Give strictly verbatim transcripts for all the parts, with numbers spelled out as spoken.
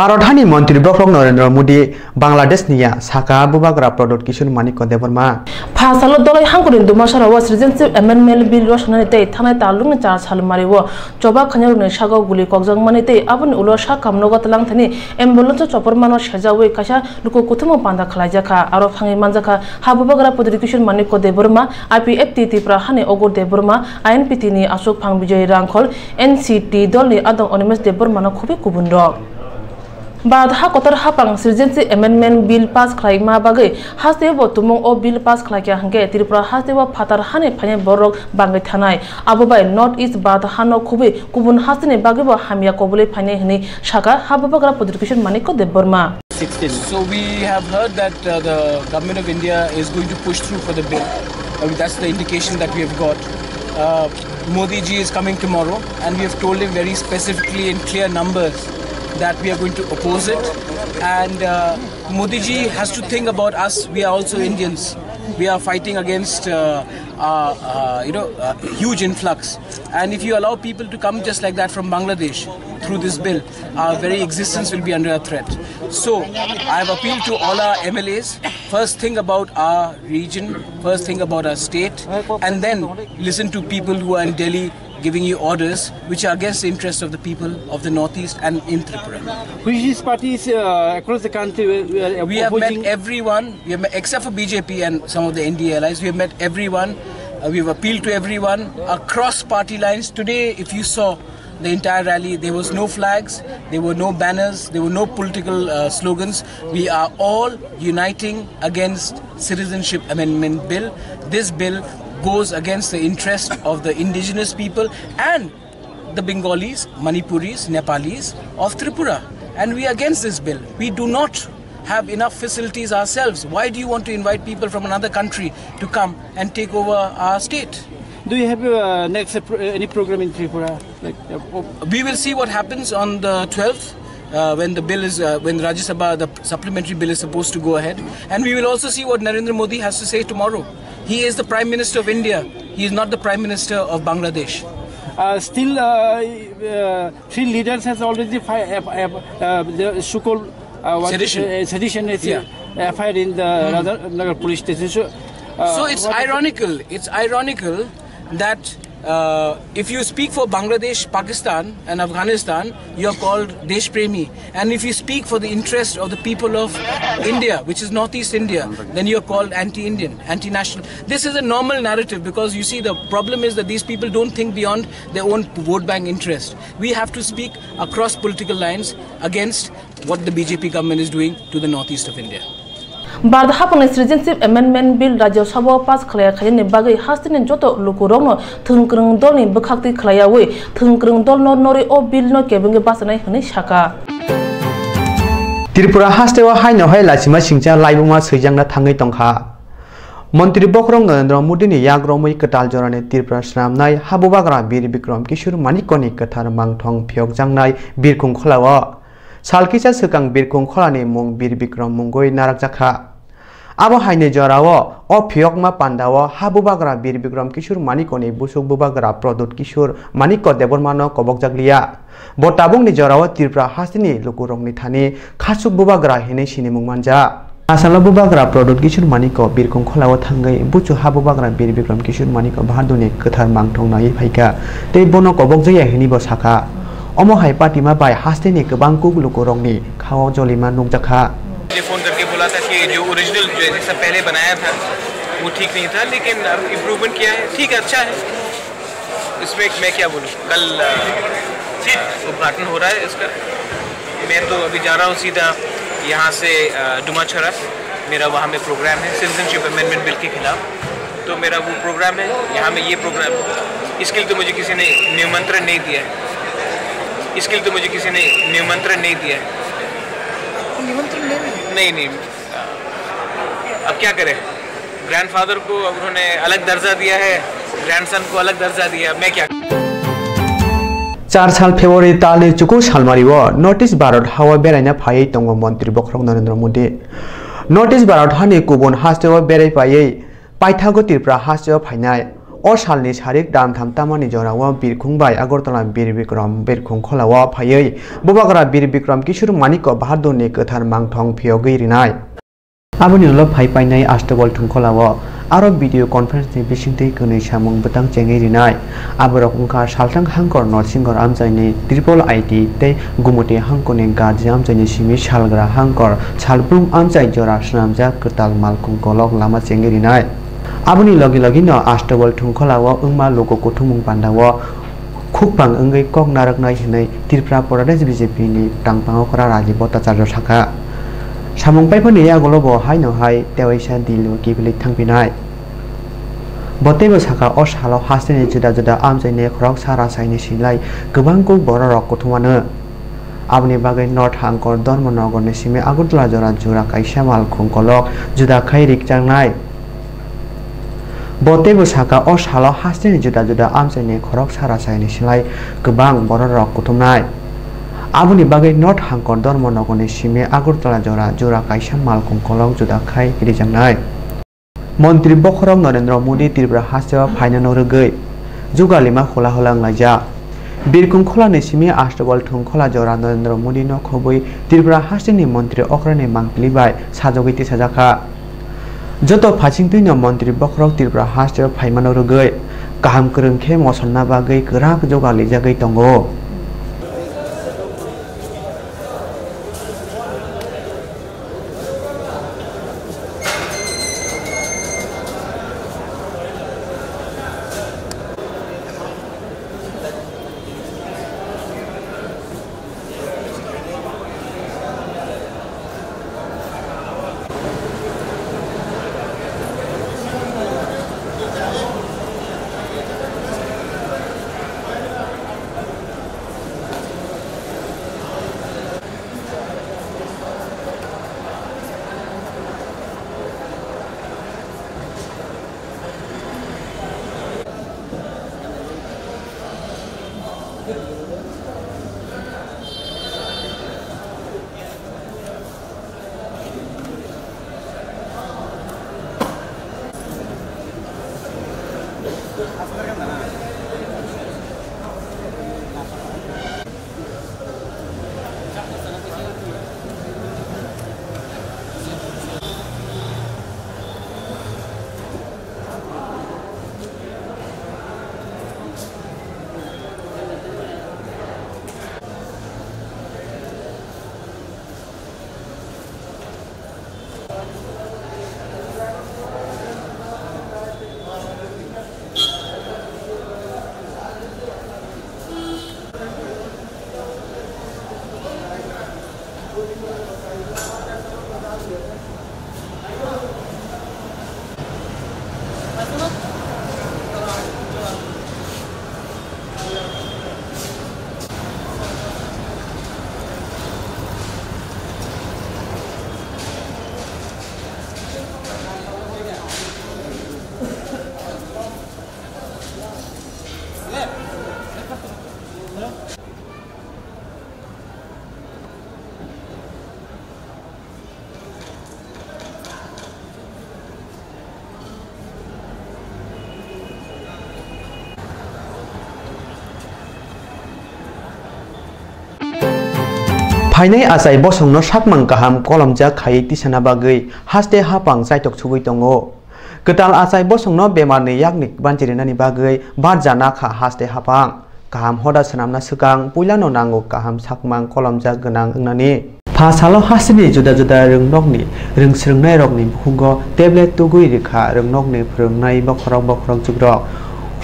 Bharat hani Montri Bokhorok Narendra Modi Bangladesh ni ya saka bubagra Pradyut Kishore Manikya Debbarma. Pha salo Dolai hangkoni Dumasara o Citizenship Amendment Bill rwsanani tei thanai talungni char sal mari o choba khainarokni sago guli kokjakmani tei aboni ulo sak kamnogo twlang thani ambulance o chopormano sejawi kaisa luku kuthumung panda khlaijakha. Aro thangwi manjakha ha bubagra Pradyut Kishore Manikya Debbarma, I P F T Tipra hani Ogur Debbarma, I N P T ni Ashok Phang Bijoy Rangkhol, N C T dolni adong Animesh Debbarmano khubui kubunrok. Bharat ha kotor hapang Citizenship Amendment Bill pass khlaima bagwi hasteo bo tumung o bill pass khlaikha hwnkhe Tripura hasteo phatar hani phainai borok bangwi thanai. Abo bai North East Bharat hano khubui kubun hasteni bagwibo hamya kobulwi phainai hwnwi sakha ha bubagra Pradyut Kishore Manikya Debbarma. So we have heard that, uh, the government of India is going to push through for the bill. Uh, that's the indication that we have got. Uh, Modi ji is coming tomorrow, and we have told him very specifically in clear numbers that we are going to oppose it. And, uh, Modi ji has to think about us. We are also Indians. We are fighting against, uh, uh, uh, you know, a huge influx. And if you allow people to come just like that from Bangladesh through this bill, our very existence will be under a threat. So I have appealed to all our M L As. First, think about our region, first, think about our state, and then listen to people who are in Delhi giving you orders which are against the interests of the people of the Northeast and in Tripura. Which is parties, uh, across the country were, were We have met opposing? Everyone, we have met, except for B J P and some of the N D A allies, we have met everyone. Uh, we have appealed to everyone across party lines. Today, if you saw the entire rally, there was no flags, there were no banners, there were no political, uh, slogans. We are all uniting against Citizenship Amendment Bill. This bill goes against the interest of the indigenous people and the Bengalis, Manipuris, Nepalis of Tripura. And we are against this bill. We do not have enough facilities ourselves. Why do you want to invite people from another country to come and take over our state? Do you have, uh, next, uh, pro-, any program in Tripura? Like, uh, op- We will see what happens on the twelfth, uh, when the bill is, uh, when Rajya Sabha, the supplementary bill is supposed to go ahead. And we will also see what Narendra Modi has to say tomorrow. He is the Prime Minister of India. He is not the Prime Minister of Bangladesh. Uh, still, uh, uh, three leaders has already fi-, uh, uh, uh, the so-called, uh, what, Sedition. Uh, sedition is, Yeah. uh, F I R in the Hmm. Raja Nagar police station. So, uh, So it's what is ironical. It's ironical that, uh, if you speak for Bangladesh, Pakistan, and Afghanistan, you are called Deshpremi. And if you speak for the interest of the people of India, which is Northeast India, then you are called anti-Indian, anti-national. This is a normal narrative because, you see, the problem is that these people don't think beyond their own vote bank interest. We have to speak across political lines against what the B J P government is doing to the Northeast of India. Bharat hapangni Citizenship Amendment Bill Rajya Sabha o pass khlaiya khainani bagwi hasteni joto lukurokno thwngkwrwng dolni bwkhaktwi khlaiyawi thwngkwrwng dolno norwi o bill no kebengwi bachanai hwnwi sakha. Tripura hasteo haino hai lachima singcha laibuma swijakna thangwi tongkha. Montri Bokhorok Narendra Modi ni yagromwi kwtal jorani Tripura swnamnai habubagra Bir Bikram Kishore Manikyani kwthar mangthong phiyokjaknai Birkung Kholao. Sal kisa swkang Birkung Kholani mung Bir Bikram mungwi narakjakha. Abo haini jorao o phiyokma pandao ha bubagra Bir Bikram Kishore Manikyani busuk bubagra Pradyut Kishore Manikya Debbarmano kobokjakliya. Bo tabukni jorao Tripura hasteni lukurokni thani khasuk bubagra hinwi sinimung manja. Asalo bubagra Pradyut Kishore Manikya Birkung Kholao thangwi buchu ha bubagra Bir Bikram Kishore Manikya Bahadurni kwthar mangthong naiwi phaikha tei bono kobokjakya hinwi bo sakha. Omo hai patima bai hasteni kwbang kuk lukurokni khao jolima nukjakha. मुझे फ़ोन करके बोला था कि जो ओरिजिनल जैसा पहले बनाया था वो ठीक नहीं था, लेकिन अब इम्प्रूवमेंट किया है, ठीक है, अच्छा है। इसमें मैं क्या बोलूँ, कल, अ, उद्घाटन हो रहा है इसका। मैं तो अभी जा रहा हूँ सीधा यहाँ से, अ, डुमाछरा, मेरा वहाँ में प्रोग्राम है सिटीजनशिप अमेंडमेंट बिल के खिलाफ, तो मेरा वो प्रोग्राम है, यहाँ में ये प्रोग्राम है। इसके लिए तो मुझे किसी ने निमंत्रण नहीं दिया है, इसके लिए तो मुझे किसी ने निमंत्रण नहीं दिया है। निमंत्रण नहीं मिला? नहीं, नहीं। अब क्या करें, ग्रैंडफादर को उन्होंने अलग दर्जा दिया है, ग्रैंडसन को अलग दर्जा दिया, मैं क्या करूं? Char sal February talni chukur salmario North East Bharat hao beraina phaiwi tongo Montri Bokhorok Narendra Modi. North East Bharat hani kubun hasteo berai paiwi paithago Tripura hasteo phainai. O salni sarik dan tham tamani jorao Birkhung bai Agartala Bir Bikram Birkhung kholao phaiwi Bubagra Bir Bikram Kishore Manikya Bahadurni kwthar mangthong phiyogwi rinai. Aboni ulo phai painai Astabol thungkholao aro video conference ni bisingtwi kwnwi samung bwtang chengwi rinai. Aborok wngkha Salthang Hangkor Norsinghor amchaini triple I T tei Gumuti Hangkorni Gaji amchaini simi salgra Hangkor salbrum amchai jora swnamjak kwtal malkhung kolok lama chengwi rinai. Aboni logi logino Astabol thungkholao wngma luku kuthumung pandao khukpang wngwi kok narwknai hwnwi Tripura Pradesh B J P ni tangpang okra Rajiv Bhattacharya sakha. Samung paiphani yagulo bo haino hai tewaisa Delhi o kiphilwi thangphinai. Bo teibo sakha, o salo hasteni juda juda amchaini khoroksa rasaini singlai kwbangkuk bororok kuthumano. Aboni bagwi North Hangkor Dharmanagarni simi Agartala jora jura kaisa malkhung kolok juda khai rikchangnai. Bo teibo sakha, o salo hasteni juda juda amchaini khoroksa rasaini singlai kwbang bororok kuthumnai. Aboni bagwi North Hangkor Dharmanagarni simi Agartala jora jura kaisa malkhung kolok juda khai rijaknai. Montri bokhorok Narendra Modi Tripura hasteo phainano rwgwi jugalima hula hula wnglaijak. Birkhung kholani simi Astabol thungkhola jora Narendra Modi no khobwi Tripura hasteni montri okrani mangpili bai sajagwi tisajakha. Joto phaisingtwino montri bokhorok Tripura hasteo phaimano rwgwi kaham kwrwng khe mosolna bagwi kwrak jugalijagwi tongo. Phainai achai bosongno sakmang kaham kolomjak khaiwi tisana bagwi haste haphang chaitok sugwi tongo. Kwtal achai bosongno bemarni yakni banchirinani bagwi barja nakha haste haphang. Kaham hoda swnamna swkang puilano nango kaham sakmang kolomjak gwnang wngnani. Pha salo hasteni juda juda rwngnokni rwng swrwngnairokni bukhugo tablet tugwi rwkha rwngnokni phwrwngnai bokhorok bokhorok jugrok.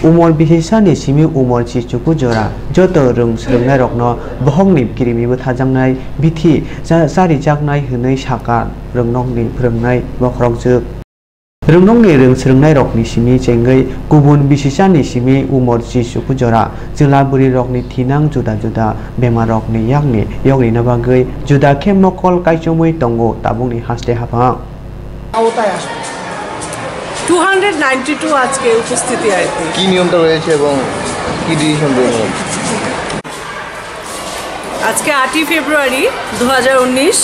Umor bisisani simi umor chichuku jora joto rwng swrwngnairokno bohokni kirimi bwthajaknai bithi cha-, charijaknai hwnwi sakha rwngnokni phwrwngnai bokhorok jwk. Rwngnokni rwng swrwngnairokni simi chengwi kubun bisisani simi umor chichuku jora chwla bwrwirokni thinang juda juda bemarrokni yakni yogrina bagwi juda khe mokol kaichomwi tongo tabukni haste haphang. Two hundred ninety two আজকে উপস্থিতি আর কি। কি নিয়মটা রয়েছে এবং কি ডিসিশন গ্রহণ হবে? আজকে আটই ফেব্রুয়ারি দু হাজার উনিশ।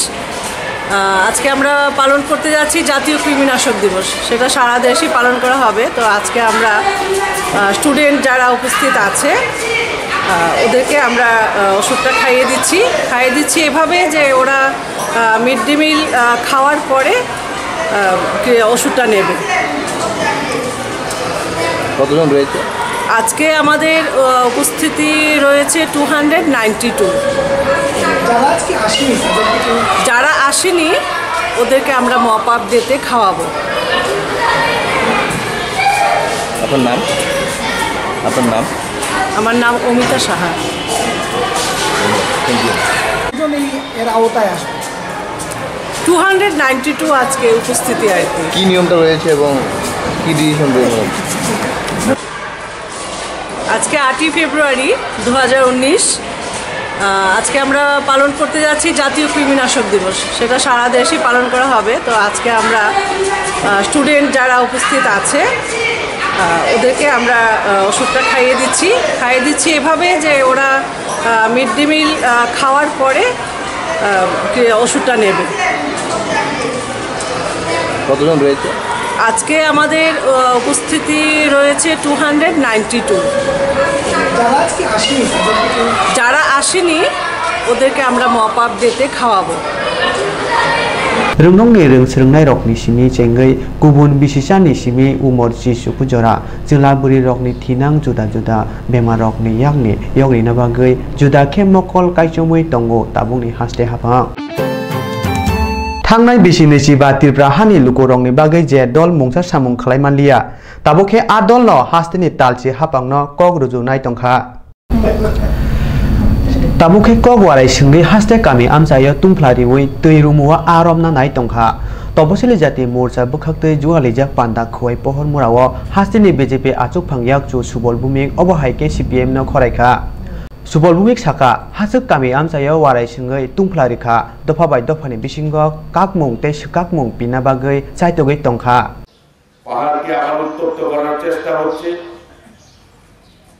আহ, আজকে আমরা পালন করতে যাচ্ছি জাতীয় কৃমিনাশক দিবস। সেটা সারা দেশেই পালন করা হবে। তো আজকে আমরা, আহ, স্টুডেন্ট যারা উপস্থিত আছে, আহ, ওদেরকে আমরা, আহ, ওষুধটা খাইয়ে দিচ্ছি। খাইয়ে দিচ্ছি এভাবে যে ওরা, আহ, মিড ডে মিল, আহ, খাওয়ার পরে, আহ, কি, ওষুধটা নেবে। কতজন রয়েছে? আজকে আমাদের, আহ, উপস্থিতি রয়েছে টু হান্ড্রেড নাইনটি টু। যারা আজকে আসেনি, তাদেরকে তো যারা আসেনি, ওদেরকে আমরা মপ আপ দিতে খাওয়াবো। আপনার নাম? আপনার নাম? আমার নাম অমিতা সাহা। Thank you. কতজন এই এর আওতায় আসবে? টু হান্ড্রেড নাইনটি টু আজকে উপস্থিতি আর কি। কি নিয়মটা রয়েছে এবং কি ডিসিশন রয়েছে? আজকে আটই ফেব্রুয়ারি দু হাজার উনিশ। আহ, আজকে আমরা পালন করতে যাচ্ছি জাতীয় কৃমিনাশক দিবস। সেটা সারা দেশেই পালন করা হবে। তো আজকে আমরা, আহ, স্টুডেন্ট যারা উপস্থিত আছে, আহ, ওদেরকে আমরা, আহ, ওষুধটা খাইয়ে দিচ্ছি। খাইয়ে দিচ্ছি এভাবে যে ওরা, আহ, মিড ডে মিল, আহ, খাওয়ার পরে, আহ, কি, ওষুধটা নেবে। কতজন রয়েছে? আজকে আমাদের, আহ, উপস্থিতি রয়েছে টু হান্ড্রেড নাইনটি টু। যারা আজকে আসেনি, তাদেরকে তো যারা আসেনি, ওদেরকে আমরা মপ আপ দিতে খাওয়াবো। Rwngnokni rwng swrwngnairokni simi chengwi kubun bisichani simi umor chisu pujora, chwla bwrwirokni thinang juda juda bemarrokni yakni yoknina bagwi juda khe mokol kaichomwi tongo tabukni haste haphang. Thangnai bisi nwichiba Tripura hani lukurokni bagwi je dol mungsa samung khlai manliya, tabuk khe a dolno hasteni talchi haphangno kok rujunai tongkha. Tabuk khe kok warai swngwi haste kami amchaio tungphla riwi twi rumuo a romna nai tongkha. Toposili jati morcha bwkhaktwi jualijak panda Khowai Pohor Murao hasteni B J P achukphang yakchu Subol Bhumik, obo hai khe C P M no khoraikha. Subol Bhumik sakha, hachwk kami amchaio warai swngwi tungphla rikha, dopha bai dophani bisingo kakmung tei swkakmung pinna bagwi chaitogwi tongkha. পাহাড়কে আবার উত্তপ্ত করার চেষ্টা হচ্ছে।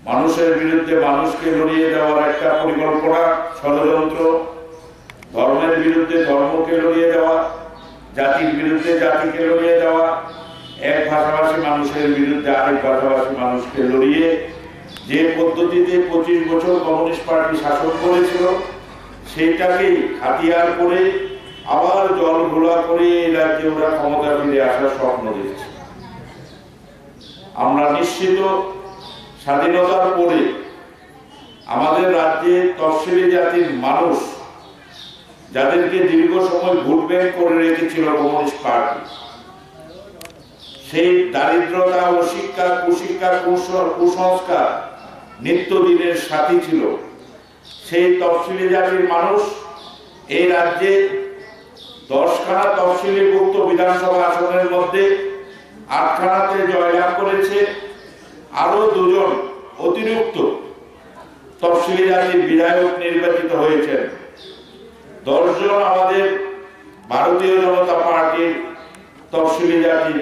মানুষের বিরুদ্ধে মানুষকে লড়িয়ে দেওয়ার একটা পরিকল্পনা, ষড়যন্ত্র, ধর্মের বিরুদ্ধে ধর্মকে লড়িয়ে দেওয়া, জাতির বিরুদ্ধে জাতিকে লড়িয়ে দেওয়া, এক ভাষাভাষী মানুষের বিরুদ্ধে আরেক ভাষাভাষী মানুষকে লড়িয়ে যে পদ্ধতিতে পঁচিশ বছর কমিউনিস্ট পার্টি শাসন করেছিল, সেটাকেই হাতিয়ার করে আবার জল ঘোলা করে এই রাজ্যে ওরা ক্ষমতা ফিরে আসার স্বপ্ন দেখছে। আমরা নিশ্চিত স্বাধীনতার পরে আমাদের রাজ্যে তফসিলি জাতির মানুষ, যাদেরকে দীর্ঘ সময় ভোট ব্যাংক করে রেখেছিল কমিউনিস্ট পার্টি, সেই দারিদ্রতা, অশিক্ষা, কুশিক্ষা, কুস-, কুসংস্কার নিত্যদিনের সাথী ছিল। সেই তফসিলি জাতির মানুষ এই রাজ্যে দশখানা তফসিলিভুক্ত বিধানসভা আসনের মধ্যে আটখানাতে জয়লাভ করেছে। আরও দুজন অতিরিক্ত তফসিলি জাতির বিধায়ক নির্বাচিত হয়েছেন। দশজন আমাদের ভারতীয় জনতা পার্টির তফসিলি জাতির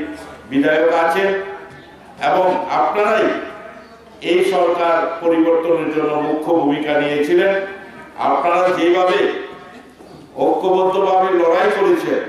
বিধায়ক আছেন এবং আপনারাই এই সরকার পরিবর্তনের জন্য মুখ্য ভূমিকা নিয়েছিলেন। আপনারা যেভাবে ঐক্যবদ্ধভাবে লড়াই করেছেন,